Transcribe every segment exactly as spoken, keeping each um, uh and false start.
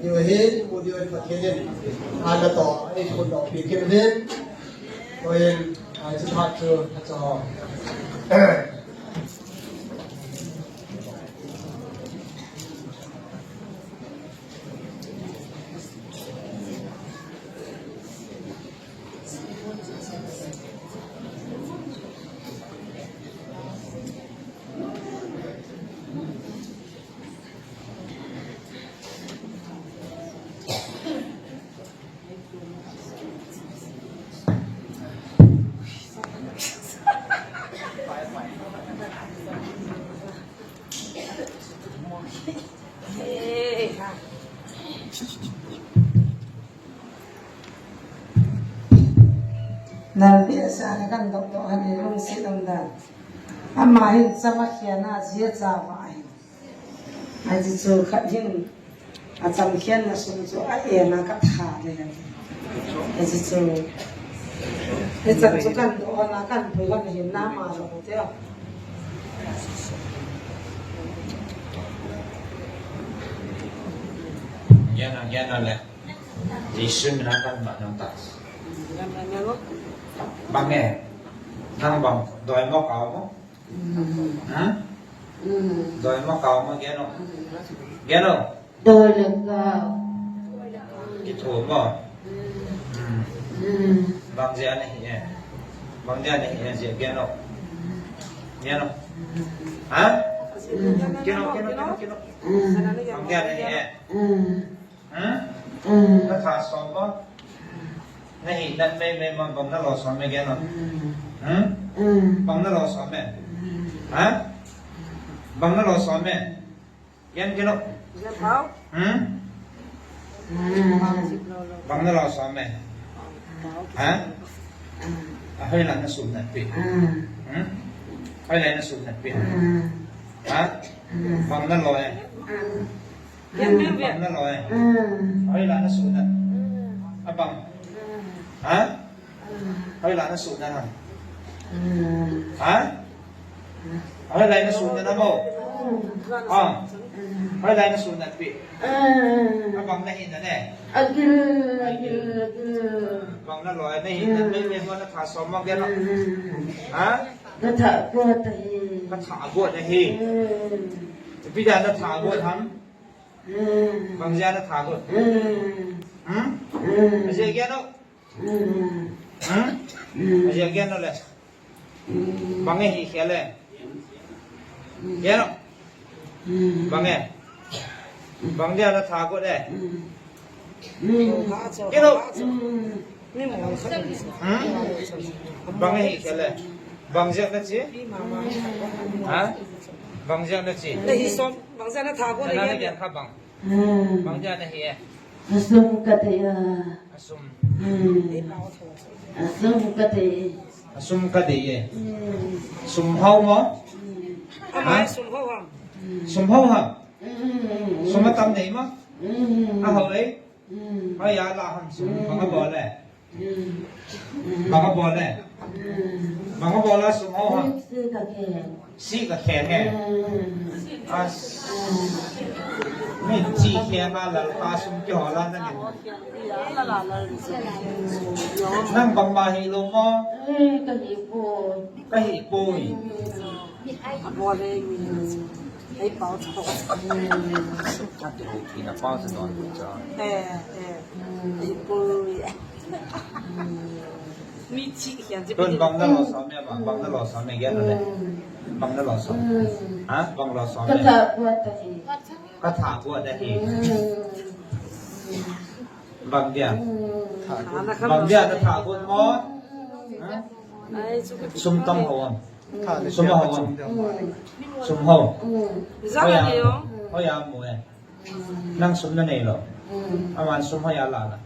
Diu hin, mu diu hin Pathen in. Ana to, ai kun to, pi kim hin. Ko hin, ai chu phat chu, phat chu. Nalbeh sa le kan dok dok han e lungset um dan. Ama hin chama khiana jia cha va hin. Aji chu khat hin acham khiana sum chu a ena ka tha le. Aji chu. Hicha chu kan dok hon a kan pui hon hin na ma lo te. Khiana, khiana le. Jesu mina kan ma nang ta. Bang e. Nang bang doi mo kao mo. Ha? Doi mo kao mo geno. Geno. Doi le kao. Kitho mo. Bang jeh a nahi e. Bang jeh a nahi e jeh geno. Geno. Ha? Geno, geno, geno, geno. Bang jeh a nahi e. Hmm? Na tha som mo? Na hina mei mei mo, bang na lo som e geno. Hmm? Bang na lo som e. Ha? Bang na lo som e. Gen kino. Hmm? Bang na lo som e. Ha? A hoilang na sum na pi. Hmm? Hoilang na sum na pi. Ha? Bang na lo e. Bang na lo e. Hoilang na sum na. Abang. Ha? Hoilang na sum na ha. Ha? Hoilang na sum na na mo. Ah. Hoilang na sum na pi. Abang na hin na ne. Agil, agil, agil. Bang na lo e, na hin na, mei mei mo na tha som mo geno. Ha? Ka tha got ahi. Ka tha got ahi. Ipi dia na tha got ham? Bang jeh a na tha got? Hmm? Ajeh geno. Hmm? Ajeh geno le. Bang e hi khel e. Geno. Bang e. Bang dia na tha got e. Geno. Hmm? Bang e hi khel e. Bang jeh na chi? Ha? Bang jeh na chi? Na hi som, bang jeh na tha got le. Na na gen kha bang. Bang jeh na hi e. Asum ka dei a. Asum. Asum ka dei. Asum ka dei e. Sum hao mo? Ama sum hao ham? Sum hao ham? Sum atam nei mo? Ahao e. Hoi a la ham sum bang abol e. Bang abol e. Bang abol a sum hao ham? Sih ka kheng e. As. Mithi kheng a lal pa sum kihol a nangin. Nang bangma hi lou mo? Ka hi poi. Ka hi poi. Abol e. Ei pao chu. Ati ho kina pao chu don chu. Eh, eh. Ei poi. Mithi kheng chu. Tun bang na lo som e, bang, bang na lo som e, gen le. Bang na lo som. Ha? Bang lo som e. Ka tha got ahi. Ka tha got ahi. Bang dia. Bang dia na tha got mo? Ha? Sum tam ho am? Sum hao am? Sum hao. Hoi a mu e. Nang sum na nei lou. Aman sum hoi a la la.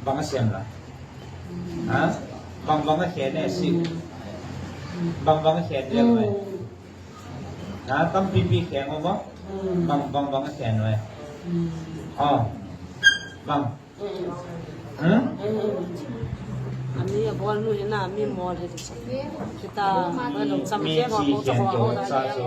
Bang a sem la. Ha? Bang bang a khen e si. Bang bang a khen le mo e. Ha? Tampi pi khen o mo. Bang bang bang a khen o e. Oh. Bang. Hmm? Ami abol nu hi na, mi mol hi. Kita, mi chi khen to sa so.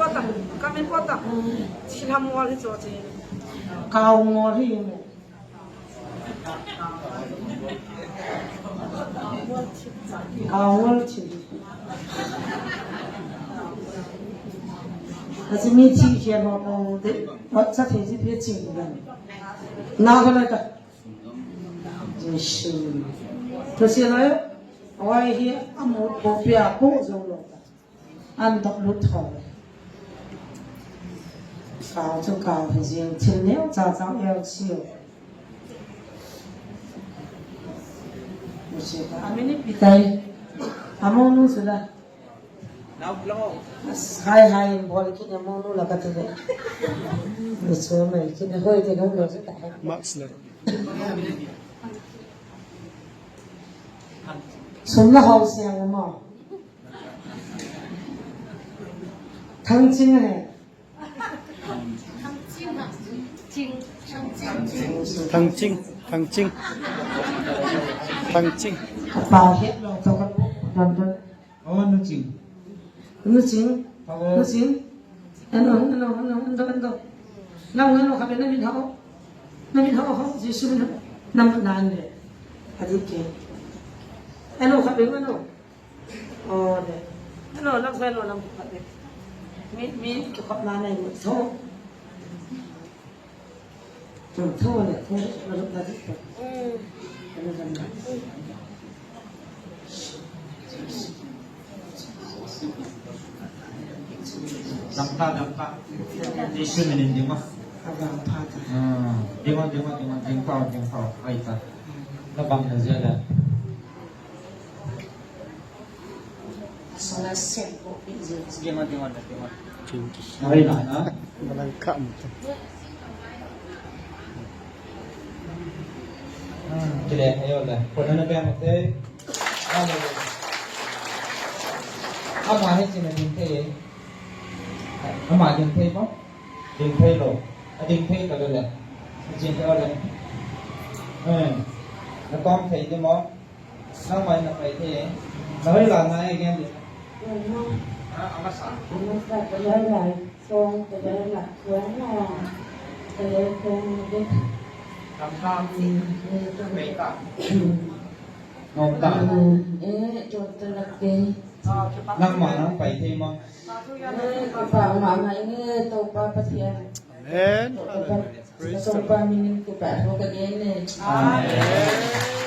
po ta, ka min po ta. Thilha ngol hi cho che. Kau ngol hi mo. Kau ngol thi. Kasi mi thi khel ho ko de. Wat sa thi thi phe ching dan. Na ko na ta. Jesu. Thusia lai, awai hi amu po pia po zo lo ta. An dok lut tho. Kau chu kau hi jing, thil neo cha cha el chiu. Mu si ka, a min ipi tai. A monu chu la. Hai hai, bol kit a monu la ka ti le. Ni chu mai kit a hoi te no lo chu ta. Max le. Sum la hau siang mo. Thangching he. Thangching, Thangching, Thangching. Pa het lo to ka don don. Oh, Nu Ching. Nu Ching. Hello. Nu Ching. Ano, ano, ano, ano, ano. Nang ano ka na min hao. Na min hao, hao, Jesu min hao. Nam na ne. Adi ke. Ano ka ano. Oh, de. Ano, lam sa ano, lam ka de. Mi, mi, ka pa na na ni. So. Dangka, dangka. Jesu minin ding o. Ding o, ding o, ding o, ding pao, ding pao. Ai ta. Na bang na jia la. Ding o, ding o, ding o. Arai na, na. Malang ka am. Kile, ayo le. Kona na bang te. Ama he china ding thei. Ama ding thei ko? Ding thei lo. A ding thei ka le le. Chin ka le. Eh. Na tom thei de mo. Nangma na pai thei. Na hoi la na e gen de. Ha, ama sa. Ama sa ka le le. Song ka le le. Song na. Ka le song de. Tam tam. Pai ta. Nom ta. Eh, jom ta la ke. Nangma nang pai thei mo. Eh, kipa mama inge Toupa Pathen. Amen. Toupa, Praise the Toupa Lord. Minin kipa thu ka gen e. Amen.